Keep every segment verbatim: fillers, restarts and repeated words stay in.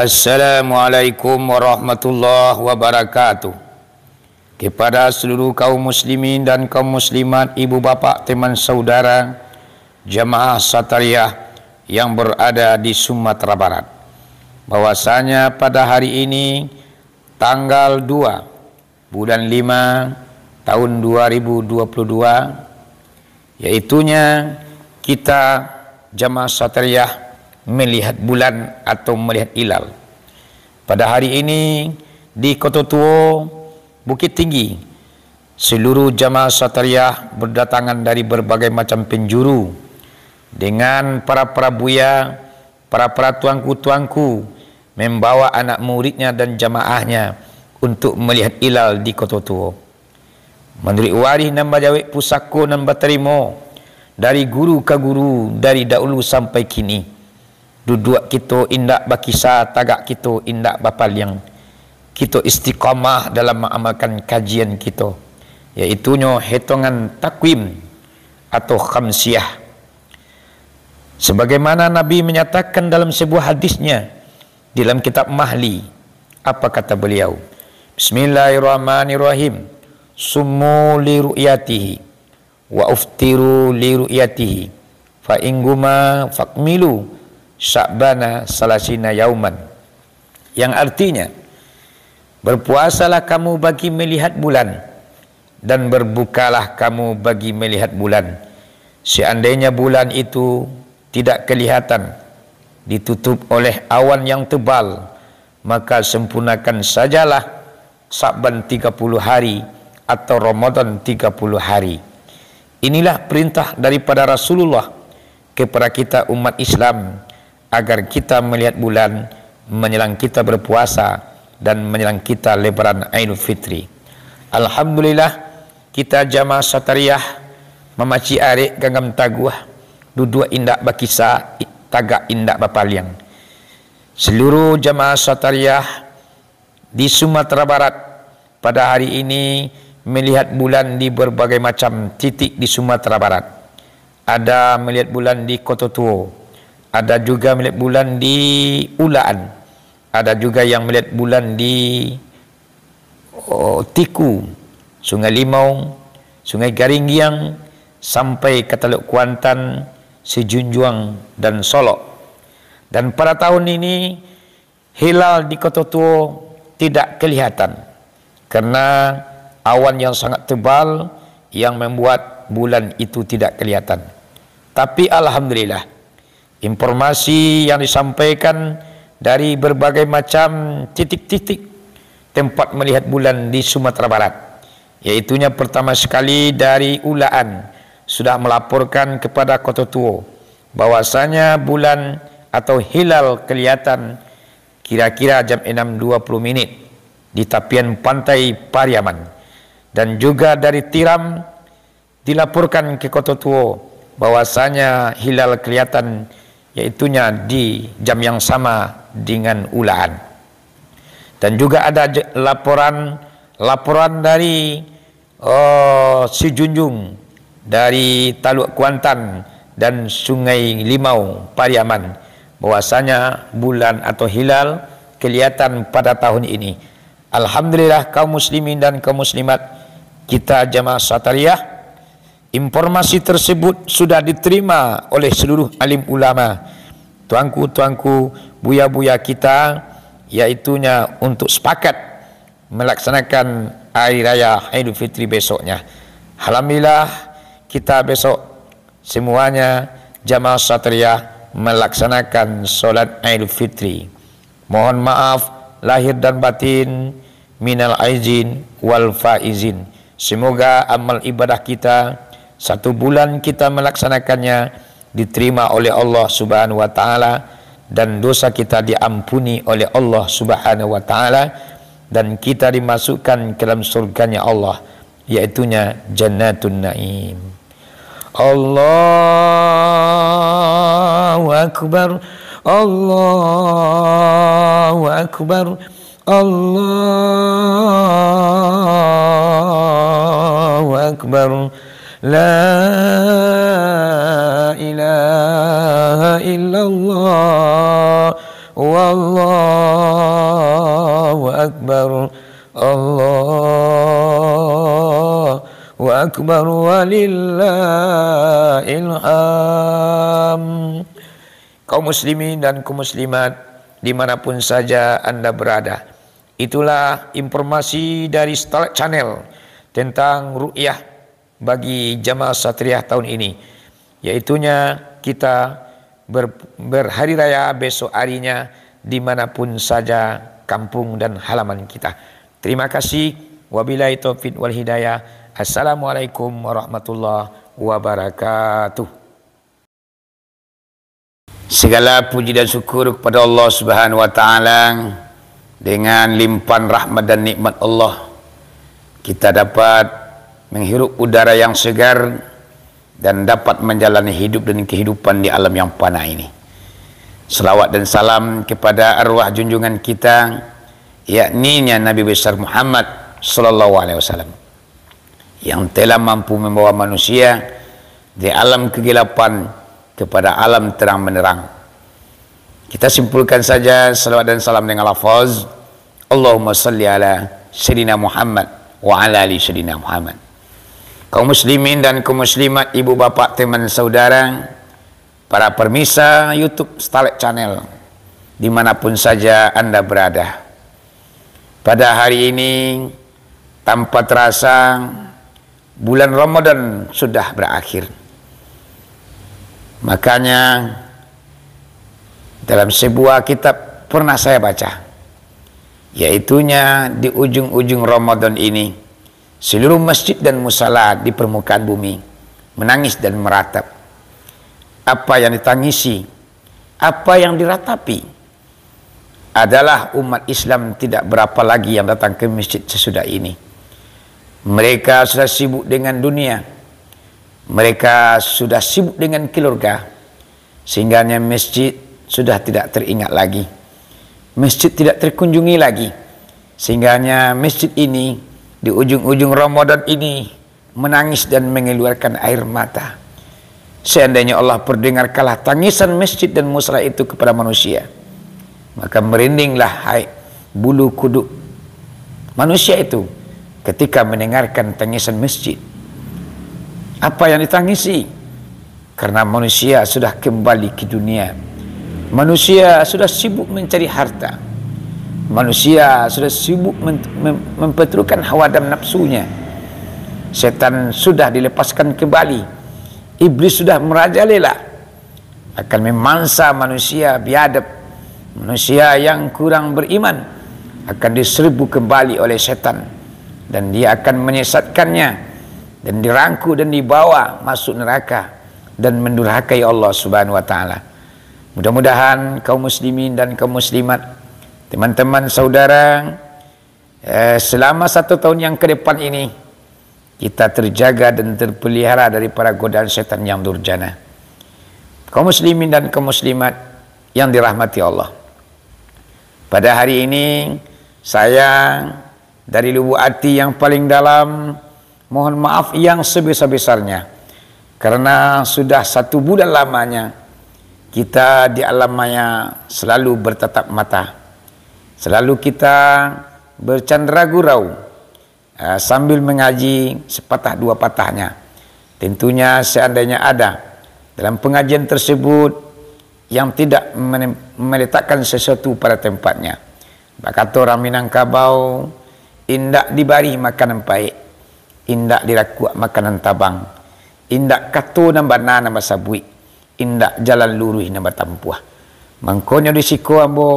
Assalamualaikum warahmatullahi wabarakatuh. Kepada seluruh kaum muslimin dan kaum muslimat, ibu bapak, teman saudara, jamaah Satariah yang berada di Sumatera Barat, bahwasanya pada hari ini, tanggal dua bulan lima tahun dua ribu dua puluh dua, yaitunya kita jamaah Satariah melihat bulan atau melihat hilal. Pada hari ini, di Koto Tuo, Bukittinggi, seluruh jamaah Satariah berdatangan dari berbagai macam penjuru, dengan para-para buya, para-para tuangku-tuangku, membawa anak muridnya dan jamaahnya untuk melihat hilal di Koto Tuo. Manuruik warih nan bajawek, pusako nan batarimo dari guru ka guru, dari dahulu sampai kini, duduak kito indak bakisa, tagak kito indak bapaliang. Kito istiqamah dalam maamalkan kajian kito, yaitunyo hetongan takwim atau khamsiah. Sebagaimana Nabi menyatakan dalam sebuah hadisnya, di dalam kitab Mahli, apa kata beliau? "Bismillahirrahmanirrahim. Sumu li ru'yatihi, wa uftiru li ru'yatihi, fa in guma fakmilu Sya'bana salasina yauman." Yang artinya, "Berpuasalah kamu bagi melihat bulan, dan berbukalah kamu bagi melihat bulan. Seandainya bulan itu tidak kelihatan, ditutup oleh awan yang tebal, maka sempurnakan sajalah Sya'ban tiga puluh hari atau Ramadan tiga puluh hari." Inilah perintah daripada Rasulullah kepada kita umat Islam, agar kita melihat bulan, menjelang kita berpuasa, dan menjelang kita Lebaran Aidul Fitri. Alhamdulillah, kita jamaah Satariah mamacik arek ganggam taguah, duduak indak bakisa, tagak indak bapaliang. Seluruh jamaah Satariah di Sumatera Barat pada hari ini melihat bulan di berbagai macam titik di Sumatera Barat. Ada melihat bulan di Koto Tuo, ada juga melihat bulan di Ulaan, ada juga yang melihat bulan di, oh, Tiku, Sungai Limau, Sungai Garinggiang, sampai ka Taluk Kuantan, Sijunjuang, dan Solok. Dan pada tahun ini, hilal di Koto Tuo tidak kelihatan karena awan yang sangat tebal yang membuat bulan itu tidak kelihatan. Tapi alhamdulillah, informasi yang disampaikan dari berbagai macam titik-titik tempat melihat bulan di Sumatera Barat, yaitunya pertama sekali dari Ulaan, sudah melaporkan kepada Koto Tuo bahwasanya bulan atau hilal kelihatan kira-kira jam enam dua puluh minit di tapian pantai Pariaman. Dan juga dari Tiram dilaporkan ke Koto Tuo bahwasanya hilal kelihatan, yaitunya di jam yang sama dengan Ulaan. Dan juga ada je-, laporan, laporan dari, oh, Sijunjuang, dari Taluk Kuantan dan Sungai Limau, Pariaman, bahwasanya bulan atau hilal kelihatan pada tahun ini. Alhamdulillah, kaum muslimin dan kaum muslimat, kita jamaah Satariah, informasi tersebut sudah diterima oleh seluruh alim ulama, tuangku-tuangku, buya-buya kita, yaitunya untuk sepakat melaksanakan Hari Raya Aidul Fitri besoknya. Alhamdulillah, kita besok semuanya jamaah Satariah melaksanakan solat Aidul Fitri. Mohon maaf lahir dan batin, minal aizin wal faizin. Semoga amal ibadah kita, satu bulan kita melaksanakannya, diterima oleh Allah Subhanahu wa Ta'ala, dan dosa kita diampuni oleh Allah Subhanahu wa Ta'ala, dan kita dimasukkan ke dalam surganya Allah, yaitunya Jannatun Naim. Allahu Akbar, Allahu Akbar, Allahu Akbar. La ilaha illallah. Wallahu akbar. Allahu akbar walillahil hamd. Kaum muslimin dan kaum muslimat, dimanapun saja Anda berada, itulah informasi dari Stalak Channel tentang ruqyah bagi jamaah Satriyah tahun ini, yaitunya kita ber-, berhari raya besok harinya, dimanapun saja kampung dan halaman kita. Terima kasih. Wabillahi taufiq wal hidayah. Assalamualaikum warahmatullahi wabarakatuh. Segala puji dan syukur kepada Allah Subhanahu wa Ta'ala. Dengan limpahan rahmat dan nikmat Allah, kita dapat menghirup udara yang segar dan dapat menjalani hidup dan kehidupan di alam yang fana ini. Salawat dan salam kepada arwah junjungan kita, yakninya Nabi Besar Muhammad sallallahu alaihi wasallam, yang telah mampu membawa manusia dari alam kegelapan kepada alam terang benderang. Kita simpulkan saja salawat dan salam dengan lafaz, Allahumma salli ala Sayyidina Muhammad wa ala ali Sayyidina Muhammad. Kaum muslimin dan kaum muslimat, ibu bapak, teman saudara, para pemirsa YouTube Stalek Channel, dimanapun saja Anda berada. Pada hari ini, tanpa terasa, bulan Ramadan sudah berakhir. Makanya, dalam sebuah kitab pernah saya baca, yaitunya di ujung-ujung Ramadan ini, seluruh masjid dan musala di permukaan bumi menangis dan meratap. Apa yang ditangisi, apa yang diratapi adalah umat Islam tidak berapa lagi yang datang ke masjid sesudah ini. Mereka sudah sibuk dengan dunia. Mereka sudah sibuk dengan keluarga. Sehingganya masjid sudah tidak teringat lagi. Masjid tidak terkunjungi lagi. Sehingganya masjid ini di ujung-ujung Ramadan ini menangis dan mengeluarkan air mata. Seandainya Allah perdengarkanlah tangisan masjid dan musala itu kepada manusia, maka merindinglah, hai, bulu kuduk manusia itu ketika mendengarkan tangisan masjid. Apa yang ditangisi? Karena manusia sudah kembali ke dunia. Manusia sudah sibuk mencari harta. Manusia sudah sibuk men-, mem-, memperturutkan hawa dan nafsunya. Setan sudah dilepaskan kembali. Iblis sudah merajalela. Akan memangsa manusia biadab. Manusia yang kurang beriman akan diserbu kembali oleh setan. Dan dia akan menyesatkannya. Dan dirangkul dan dibawa masuk neraka dan mendurhakai Allah Subhanahu wa Ta'ala. Mudah-mudahan kaum muslimin dan kaum muslimat, teman-teman saudara, eh, selama satu tahun yang ke depan ini, kita terjaga dan terpelihara daripada godaan setan yang durjana. Kaum muslimin dan kaum muslimat yang dirahmati Allah, pada hari ini, saya dari lubuk hati yang paling dalam mohon maaf yang sebesar-besarnya, karena sudah satu bulan lamanya kita di alam maya selalu bertatap mata, selalu kita bercandra gurau, eh, sambil mengaji sepatah dua patahnya. Tentunya, seandainya ada dalam pengajian tersebut yang tidak mene-, meletakkan sesuatu pada tempatnya, bak kato urang Minangkabau, indak dibari makanan paik, indak dirakuak makanan tabang, indak kato nan bana nan basabuik, indak jalan luruih nan batampuah. Mangkonyo di siko ambo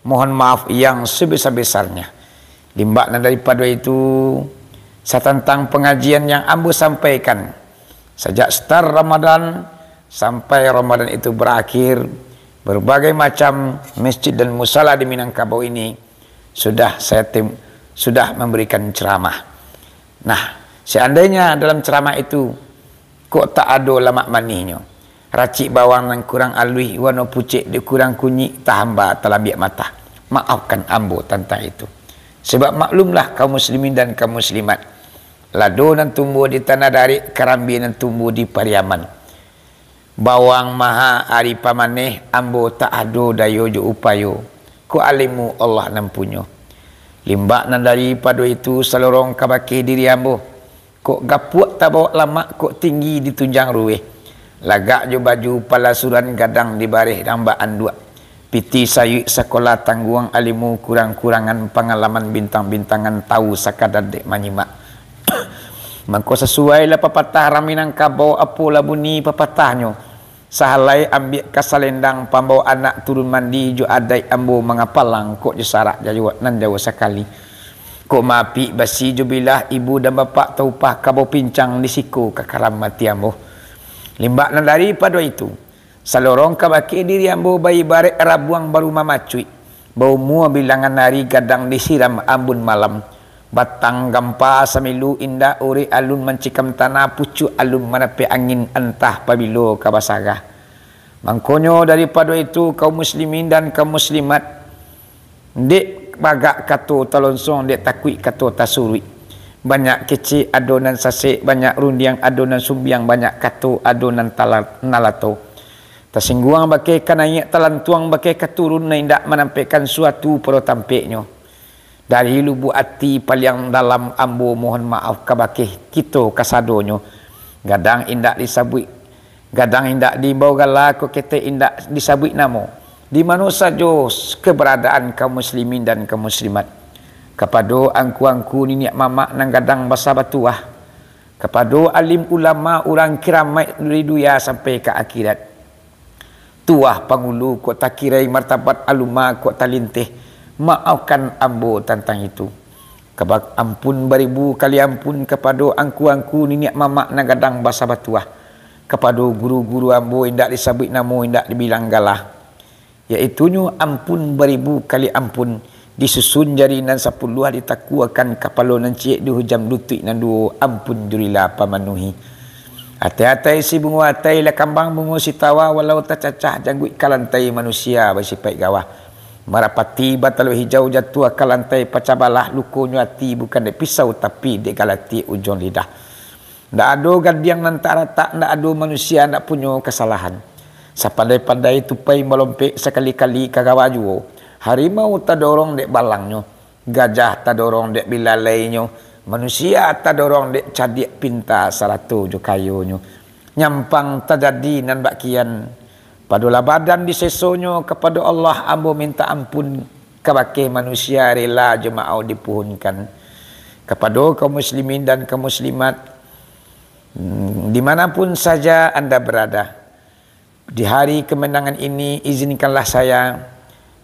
mohon maaf yang sebesar-besarnya. Limbak nan daripado itu, satantang pangajian yang ambo sampaikan, sajak start Ramadan sampai Ramadan itu barakhir, barbagai macam masjid dan musala di Minangkabau ini sudah saya tim-, sudah mambarikan ceramah. Nah, seandainya dalam ceramah itu kok tak ado lamak manihnyo, racik bawang nan kurang aluih, warno pucek dek kurang kunyik, tahamba talambiak matah, maafkan ambo tantang itu. Sabab maklumlah kaum muslimin dan kaum muslimat, lado nan tumbuah di tanah darek, karambia nan tumbuah di Pariaman. Bawang maha ari pamaneh, ambo tak ado dayo jo upayo. Kok alimu Allah nan punyo. Limbak nan daripado itu salorong ka bakeh diri ambo. Kok gapuak tabawok lamak, kok tinggi ditunjang ruweh. Lagak jo baju palasuran, gadang dibareh rambak anduak. Pitih sayuik sakolah tangguang, alimu kurang-kurangan, pangalaman bintang-bintangan, tawu sakadar dek manyimak. Mangko sasuwailah papatah rang Minangkabau, apolah bunyi papatahnyo. Sahalai ambiak ka salendang, pambawok anak turun mandi, jo adaik ambo mangapalang, kok jo sarak jayo nan jauah sakali. Kok maapik basi jo bilah, ibu dan bapak taupah kabau pincang, di siko ka karam mati ambo. Limbak nan daripado itu, salorong ka bakeh diri ambo, baibarek rabuang baru mamacuik, baumua bilangan ari, gadang disiram ambun malam, batang gampa samilu indak, urek alun mancikam tanah, pucuak alun manapek angin, antah pabilo ka basarah. Mangkonyo daripado itu, kaum muslimin dan kaum muslimat, dek bagak kato talonsong, dek takuik kato tasuruik. Banyak kecek ado nan sasek, banyak rundiang ado nan sumbiang, banyak kato ado nan tala-, nalato. Tasingguang bakeh ka naiak, talantuang bakeh ka turun, nan indak manampekkan suatu pado tampeknyo. Dari lubuak ati paliang dalam, ambo mohon maaf ka bakeh kito kasadonyo. Gadang indak disabuik, gadang indak diimbau gala, kok ketek indak disabuik namo. Di mano sajo keberadaan kaum muslimin dan kaum muslimat, kapado angku-angku niniak mamak nan gadang basa batuah, kapado alim ulama urang kiramaik dari dunia sampai ka akhirat. Tuah pangulu kok takirai, martabat aluma kok talinteh, maafkan ambo tantang itu. Kaba-, ampun baribu kali ampun kapado angku-angku niniak mamak nan gadang basa batuah, kapado guru-guru ambo indak disabuik namo, indak dibilang gala. Yaitunyo ampun baribu kali ampun, disusun jari nan sapuluah, ditakuakan kapalo nan ciek, dihujam lutuik nan duo, ampun jo rila pamanuhi. Atai-atai si bungo atai, lah kambang bungo sitawa, walau tacacah jangguik ka lantai, manusia basipaik gawah. Marapati batalo hijau jatuah ka lantai pacah balah, lukonyo ati bukan dek pisau, tapi dek galatik ujuang lidah. Ndak ado gadiang nan tak ratak, ndak ado manusia ndak punyo kasalahan. Sapandai-pandai tupai malompek, sakali-kali ka gawah juo. Harimau tadorong dek balangnyo, gajah tadorong dek bilalainyo, manusia tadorong dek cadiak pinta sarato jo kayonyo. Nyampang tajadi nan bak kian, padolah badan di sesonyo, kapado Allah ambo mintak ampun, kabakeh manusia rela jo maau dipuhunkan. Kapado kaum muslimin dan kaum muslimat, hmm, di mana pun saja anda berada, di hari kemenangan ini, izinkanlah saya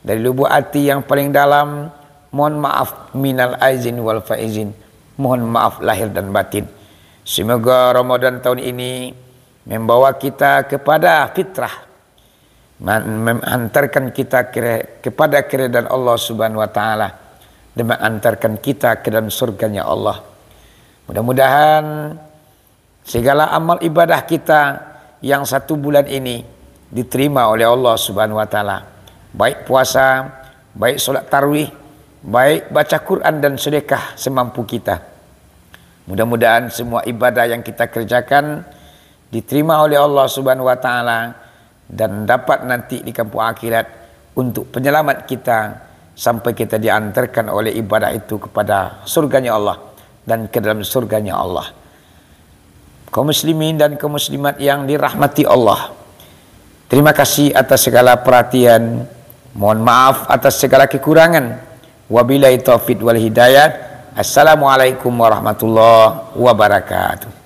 dari lubuk ati yang paling dalam mohon maaf minal aizin wal faizin, mohon maaf lahir dan batin. Semoga Ramadan tahun ini membawa kita kepada fitrah, man-, mem-, antarkan kita kere-, kepada keridaan Allah Subhanahu wa Ta'ala, dan mengantarkan kita ke dalam surganya Allah. Mudah-mudahan segala amal ibadah kita yang satu bulan ini diterima oleh Allah Subhanahu wa Ta'ala, baik puasa, baik solat tarawih, baik baca Quran dan sedekah semampu kita. Mudah-mudahan semua ibadah yang kita kerjakan diterima oleh Allah Subhanahu wa Ta'ala dan dapat nanti di kampung akhirat untuk penyelamat kita sampai kita diantarkan oleh ibadah itu kepada surganya Allah dan ke dalam surganya Allah. Kaum muslimin dan kaum muslimat yang dirahmati Allah, terima kasih atas segala perhatian. Mohon maaf atas segala kekurangan. Wabillahi taufik wal hidayah. Assalamualaikum warahmatullahi wabarakatuh.